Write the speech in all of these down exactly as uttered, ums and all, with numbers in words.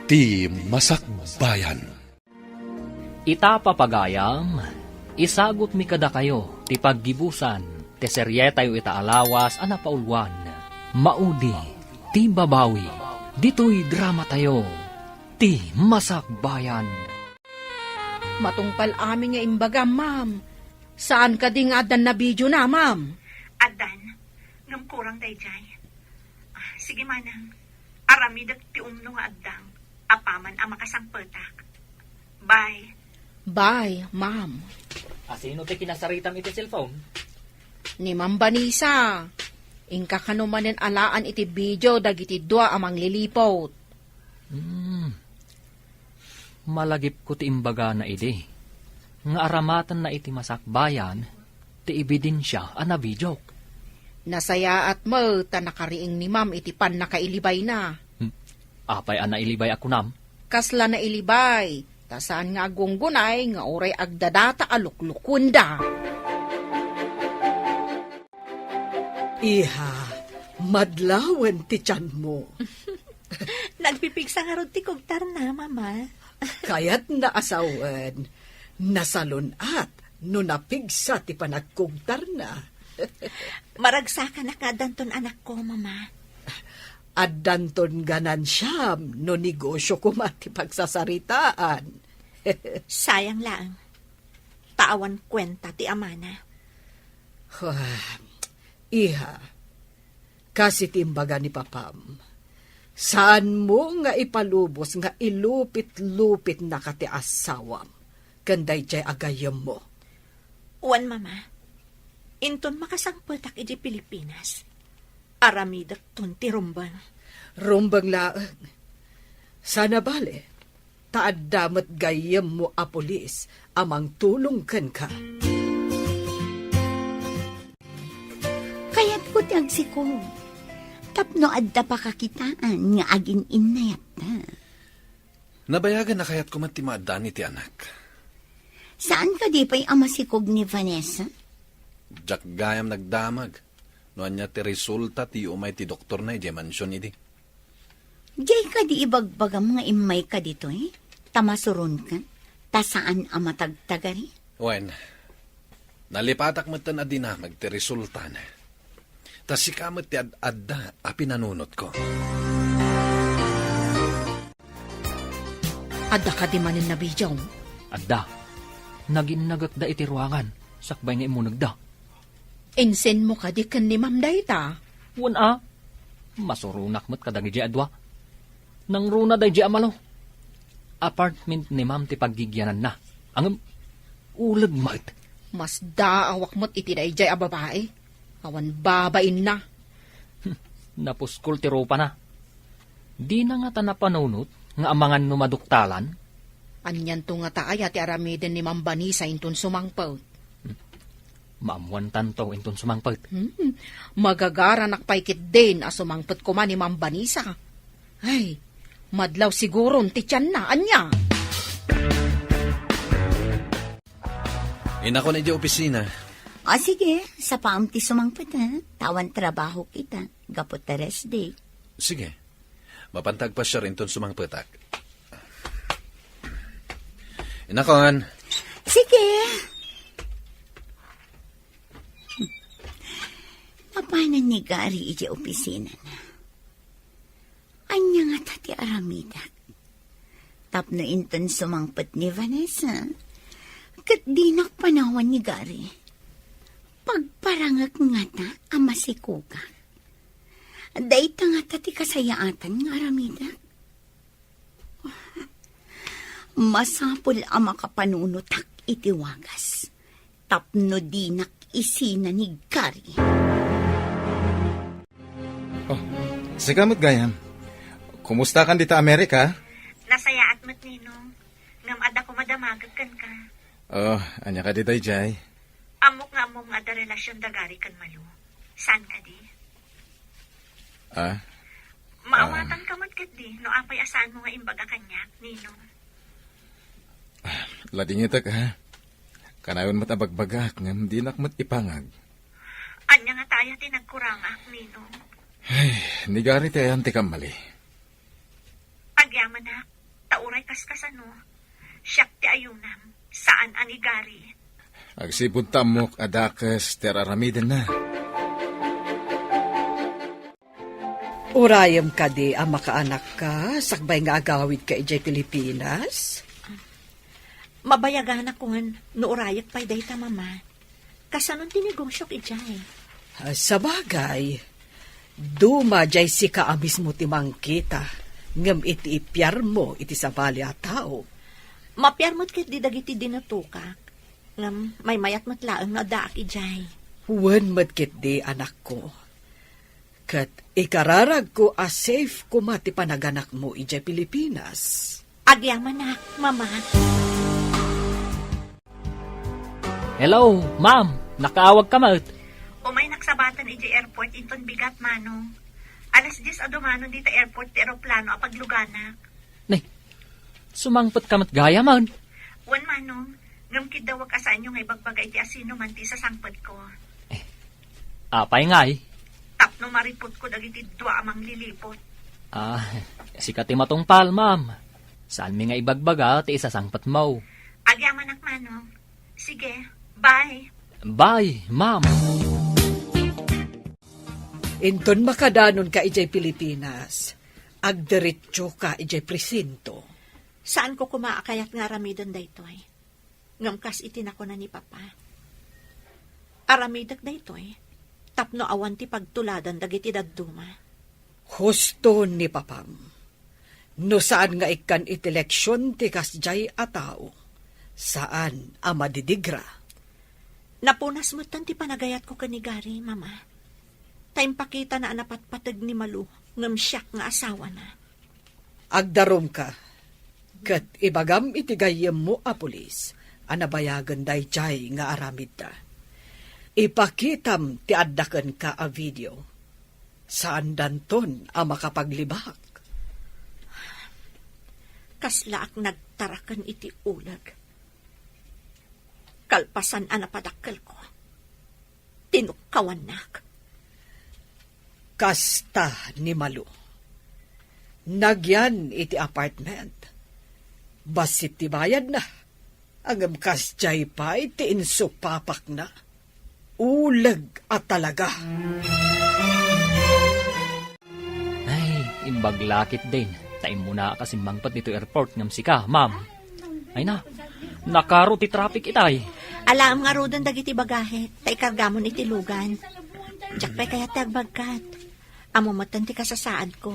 Ti Masakbayan. Ita, papagayam, isagutmi kadakayo ti paggibusan ti serietayo ita a lawas a napauluan, Maudi ti Babawi. Ditoy dramatayo, Ti Masakbayan. Matungpal amin nga imbagam, ma'am. Saan kadi nga addan na video na, ma'am? Addan, ngem kurang daydiay. Ah, sige, manang. Aramidek ti umno nga addang, apaman a makasangpetak. Bye. Bye, ma'am. Asino ti kinasaritam iti cellphone? Ni Ma'am Vanessa. Inka kano manen alaan iti video dagiti dua a mangliliput. Hmm. Malagipko ti imbagana idi, nga aramatenna iti masakbayan ti ebidensia a nabidiok. Nasayaat met ta nakariing ni ma'am iti pannakailibayna. Hmm. Apay a nailibay a kunam? Kasla nailibay, ta saan nga aggunggunay nga uray agdadata a luklukuenda. Iha, madlawen ti tianmo. Nagpipigsa ngarud ti kugtarna, Mama. Kayatna a sawen, nasalun-at no napigsa ti panagkugtarna. Maragsakanak nga addanton anakko, Mama. Addanton ganansiam no negosio koma ti pagsasaritaan. Sayang laeng. Ta awan kuenta ti amana. Ah, iha, kas iti imbaga ni papam, saanmo nga ipalubos nga ilupit-lupitnaka ti asawam ken daydiay a gayyemmo. Wen, Mama. Inton makasangpetak idiay Pilipinas, aramidekton ti rumbeng. Rumbeng laeng. Saan a bale, ta adda met gayyemmo a pulis a mangtulong kenka. Kayatko ti agsikog tapno adda pakakitaan nga agin-innayatta. Nabayagen a kayatko met ti maaddaan iti anak. Saan kadi pay a masikog ni Vanessa? Diak gayam nagdamag no ania ti resulta ti umay ti doktorna idiay mansion idi. Diay kadi ibagbagam nga immayka ditoy, ta masuronka, ta saan a matagtagari? Wen, nalipatak metten a dinamag ti resultana. Ta sika met ti ad-adda a pinanunotko. Adda kadi manen nabidiom? Adda. Naginnagekda iti ruangan, sakbay nga immunegda. Insenmo kadi ken ni Ma'am dayta? Wen a. Masuronak met kadagidi a dua. Nangruna daydi a malo. Apartment ni Ma'am ti paggigiananna. Ngem, uleg met. Masdaawak met iti daydiay a babai. Awan babainna. Napuskol ti rupana. Dina ngata napanunot nga amangan no maduktalan? Anianto ngata aya ti aramiden ni Ma'am Vanessa inton sumangpet? Maammuantanto inton sumangpet. Hmm, magagaranak pay ketdin a sumangpet koma ni Ma'am Vanessa. Ay, madlaw siguron ti tianna, ania? Inakon idiay opisina. O, sige, sapaam ti sumangpet, ha? Ta awan trabahok ita, gapu ta rest day. Sige. Mapanta agpasiar inton sumangpetak. Inakon. Sige. Napanan ni Gary idiay opisinana? Ania ngata ti aramidek? Tapno inton sumangpet ni Vanessa, ket dinak panawan ni Gary. Pagparangek ngata a masikogak. Dayta ngata ti kasayaatan nga aramidek. Masapul a makapanunotak iti wagas tapno dinak isina ni Gary. Oh, sika met gayam. Kumustakan dita Amerika? Nasayaat met, Ninong. Ngem adda koma damagek kenka. Oh, ania kadi daydiay? Ammok nga ammom nga adda relasion da Gary ken Malu. Saan kadi? Ah? Maawatanka met ketdi no apay a saanmo nga imbaga kaniak, Ninong. Ladingetek, ha? Kanayon met a bagbagaak ngem dinak met ipangag. Ania ngata aya ti nagkurangak, Ninong? Ay, ni Gary ti ayan ti kammali. Agyamanak, Ta uray kaskasano, siak ti ayunam, saan a ni Gary. Agsipud ta ammok a dakes ti ar-aramidenna. Urayem kadi a makaanakka sakbay nga agawidka idiay Pilipinas? Mabayaganakon no urayek pay dayta, Mama. Kasanon ti negosiok idiay? Ah, sabagay, duma diay sika a mismo ti mangkita, ngem iti ipiarmo iti sabali a tao. Mapiar met ketdi dagiti dinutokak, ngem maymayat met laeng no addaak idiay. Wen met ketdi, anakko. Ket ikararagko a safe koma ti panaganakmo idiay Pilipinas. Agyamanak, Mama. Hello, ma'am. Nakaawagka met. Umay naksabatan idiay airport inton bigat, Manong. Alas dies a dumanon dita airport ti eroplano a pagluganak. Nay, sumangpetka met gayam? Wen, Manong. Ngem kiddawek a saanyo nga ibagbaga iti asinoman ti isasangpetko. Eh, apay ngay? Tapno mariputko dagiti dua a mangliliput. Ah, sika ti matungpal, ma'am. Saanmi nga ibagbaga ti isasangpetmo. Agyamanak, Manong. Sige, bye. Bye, ma'am. Inton makadanonka idiay Pilipinas, agdiretsoka idiay presinto. Saanko koma a kayat nga aramiden daytoy. Ngem kas iti nakuna ni Papa, aramidek daytoy tapno awan ti pagtuladan dagiti dadduma. Husto ni Papam. No saan nga ikkan iti leksion ti kasdiay a tao, saan a madidigra. Napunas metten ti panagayatko ken ni Gary, Mama. Ta impakitana a napatpateg ni Malu ngem siak nga asawana. Agdarumka, ket ibagam iti gayyemmo a pulis a nabayagen daydiay nga aramidda. Ipakitam ti adda kenka a video. Saandanton a makapaglibak. Kaslaak nagtaraken iti uleg. Kalpasan a napadakkelko, tinukkawannak. Kasta ni Malu. Nagyan iti apartment. Bassit ti bayadna. Ngem kasdiay pay ti insupapakna. Uleg a talaga. Ay, imbag la ketdin, ta immuna a simmangpet ditoy airport ngem sika, ma'am. Ay na, nakaro ti traffic itay. Alaem ngaruden dagiti bagahe, ta ikargamon iti lugan. Diak pay kayat ti agbagkat. Ammo metten ti kasasaadko.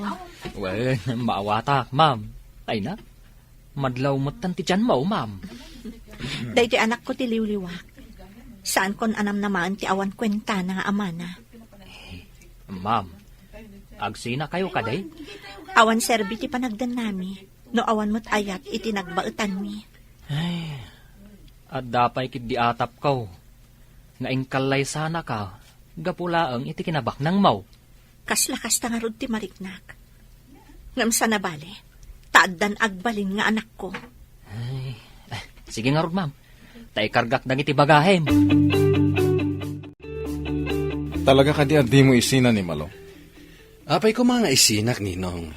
Wen, maawatak, ma'am. Ay na, madlaw metten ti tianmo, ma'am. Daytoy anakko ti liwliwak. Saankon a namnamaen ti awan kuentana nga amana. Ma'am, agsinakayo kadi? Awan serbi ti panagdennami, no awan met ayat iti nagbaetanmi. Ay, adda pay ketdi atapko nga inkallaysanaka gapu laeng iti kinabaknangmo. Kasla kasta ngarud ti mariknak. Ngem saan a bale, ta addan agbalin nga anakko. Ay, eh, sige ngarud, ma'am. Ta ikargak dagiti bagahem. Talaga kadi a dimo isina ni Malo? Apay koma nga isinak, Ninong.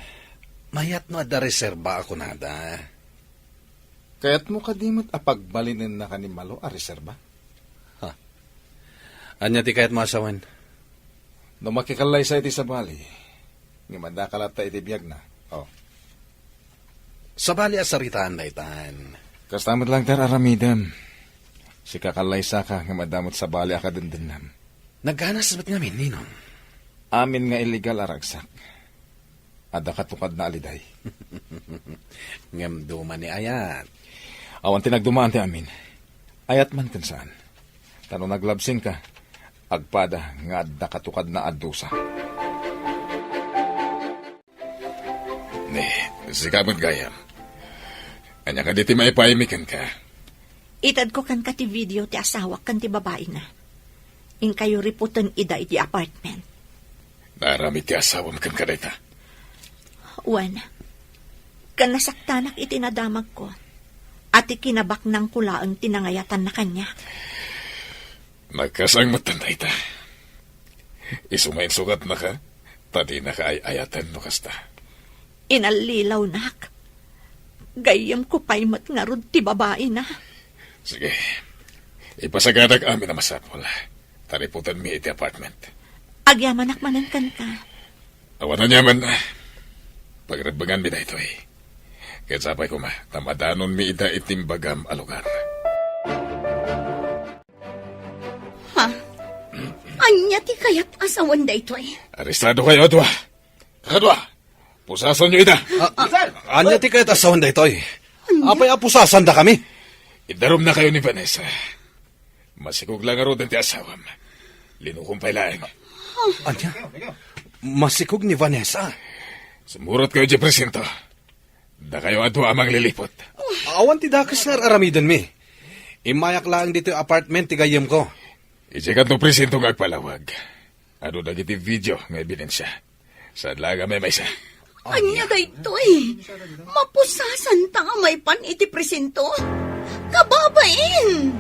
Mayat no adda reserba a kunada. Kayatmo kadi met a pagbalinennaka ni Malo a reserba? Ha? Ania ti kayatmo a sawen? No makikallaysa iti sabali, ngem addaka latta iti biagna. Oh. Sabali a saritaan daytan. Kasta met lang ti ar-aramidem. Sika kallaysaka ngem adda met sabali a kadendennam. Nagganas met ngamin, Ninong. Amin nga illegal a ragsak. Adda katukadna a liday. Ngem duma ni ayat. Awan ti nagdumaan ti amin. Ayat man ken saan. Ta no naglabsingka, agpada nga adda katukadna a dusa. Ni, sika met gayam. Ania kadi ti maipaaymi kenka? Itedko kenka ti video ti asawak ken ti babaina. Inkayo riputen ida iti apartment. Naaramid ti asawam kenka dayta? Wen, ken nasaktanak iti nadamagko, a ti kinabaknangko laeng ti nangayatanna kaniak. Nagkasang metten dayta. Isu nga insugatnaka, ta dinaka ay-ayaten no kasta. Inallilawnak. Gayyemko pay met ngarud ti babaina. Sige. Ipasagadak amin a masapul. Tariputanmi iti apartment. Agyamanak manen kenka. Awan aniaman. Pagrebbenganmi daytoy. Ket sapay koma, ta madanonmi ida iti imbagam a lugar. Ha? Ania ti kayat a sawen daytoy? Arestado kayo, dua. Kadua, pusasanyo ida. Ah, ania ti kayat a sawen daytoy? Ania? Apay a pusasandakami? Idarumnakayo ni Vanessa. Masikog la ngaruden ti asawam. Linukom pay laeng. Ania? Masikog ni Vanessa? Sumurotka idiay presinto. Dakayo a dua a mangliliput. Awan ti dakes nga ar-aramidenmi. Immayak laeng ditoy apartment ti gayyemko. Idiay kanto presinto nga agpalawag. Adu dagiti video nga ebidensia. Saan laeng a maymaysa. Ania daytoy? Mapusasanta a maipan iti presinto? Kababain!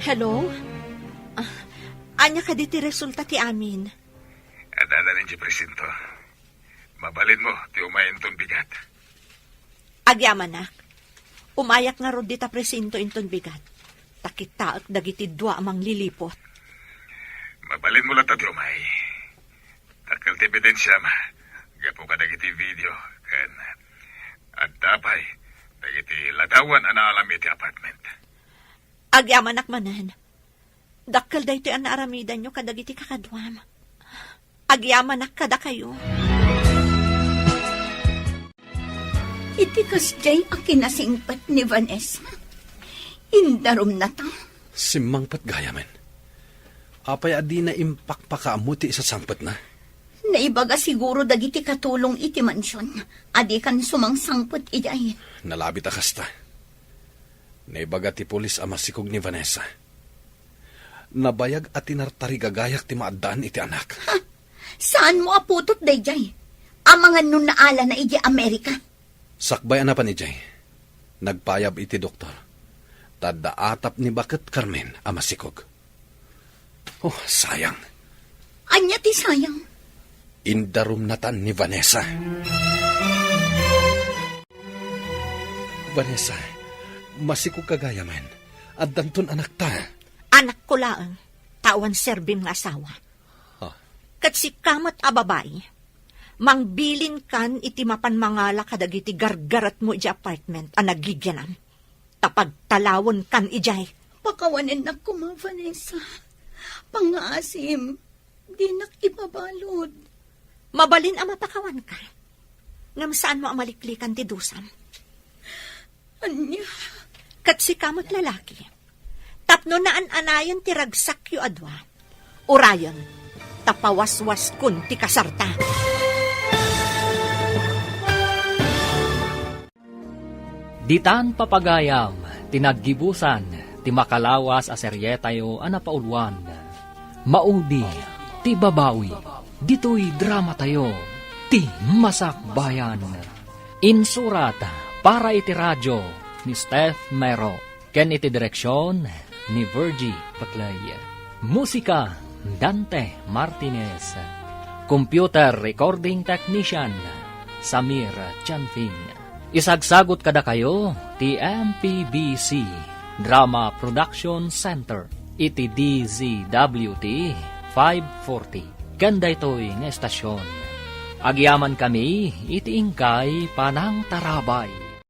Hello? Ah, ania kadi ti resulta ti amin? Adda idiay presinto. Mabalinmo ti umay inton bigat. Agyamanak. Umayak ngarud dita presinto inton bigat. Ta kitaek dagiti dua a mangliliput. Mabalinmo latta ti umay. Dakkel ti ebidensiam gapu kadagiti video ken adda pay dagiti ladawan a naalam iti apartment. Agyamanak manen. Dakkel daytoy a naaramidanyo kadagiti kakaduam. Agyamanak kadakayo. Iti kasdiay a kinasingpet ni Vanessa, indarumnata. Simmangpet gayamen. Apay a dina impakpakaammo ti isasangpetna? Naibaga siguro dagiti katulong iti mansion a dikan sumangsangpet idiay. Nalabit a kasta. Naibaga ti pulis a masikog ni Vanessa. Nabayag a tinartarigagayak ti maaddaan iti anak. Ha? Saanmo a putot daydiay? Amangan no naalana idiay Amerika? Sakbay a napan idiay, nagpayab iti doktor. Ta adda atap ni baket Carmen a masikog. Oh, sayang. Ania ti sayang? Indarumnatan ni Vanessa. Vanessa, masikog ka gayamen. Addanton anakta. Anakko laeng, ta awan serbim nga asawa. Ha? Ket sika met a babai, mangbilinkan iti mapan mangala kadagiti gargaretmo iti apartment a nagigianam. Ta pagtalawenkan idiay. Pakawanennak koma, Vanessa. Pangngaasim, dinak ibabalud. Mabalin a mapakawanka. Ngem saanmo a maliklikan ti dusam. Ania? Ket sika met lalaki. Tapno naan-anayen ti ragsakyo a dua. Urayen, ta pawaswaskon ti kasarta. Ditan papagayam ti naggibusan ti makalawas a serietayo a napauluan, Maudi ti Babawi. Ditoy dramatayo, Ti Masakbayan. Insurat para iti radio ni Steph Mero ken iti direksion ni Virgie Paclay. Musika, Dante Martinez. Computer recording technician, Samir Chanfing. Isagsagut kadakayo ti M P B C Drama Production Center iti D Z W T five forty. Ken daytoy nga estasion, agyamankami iti inkay panangtarabay.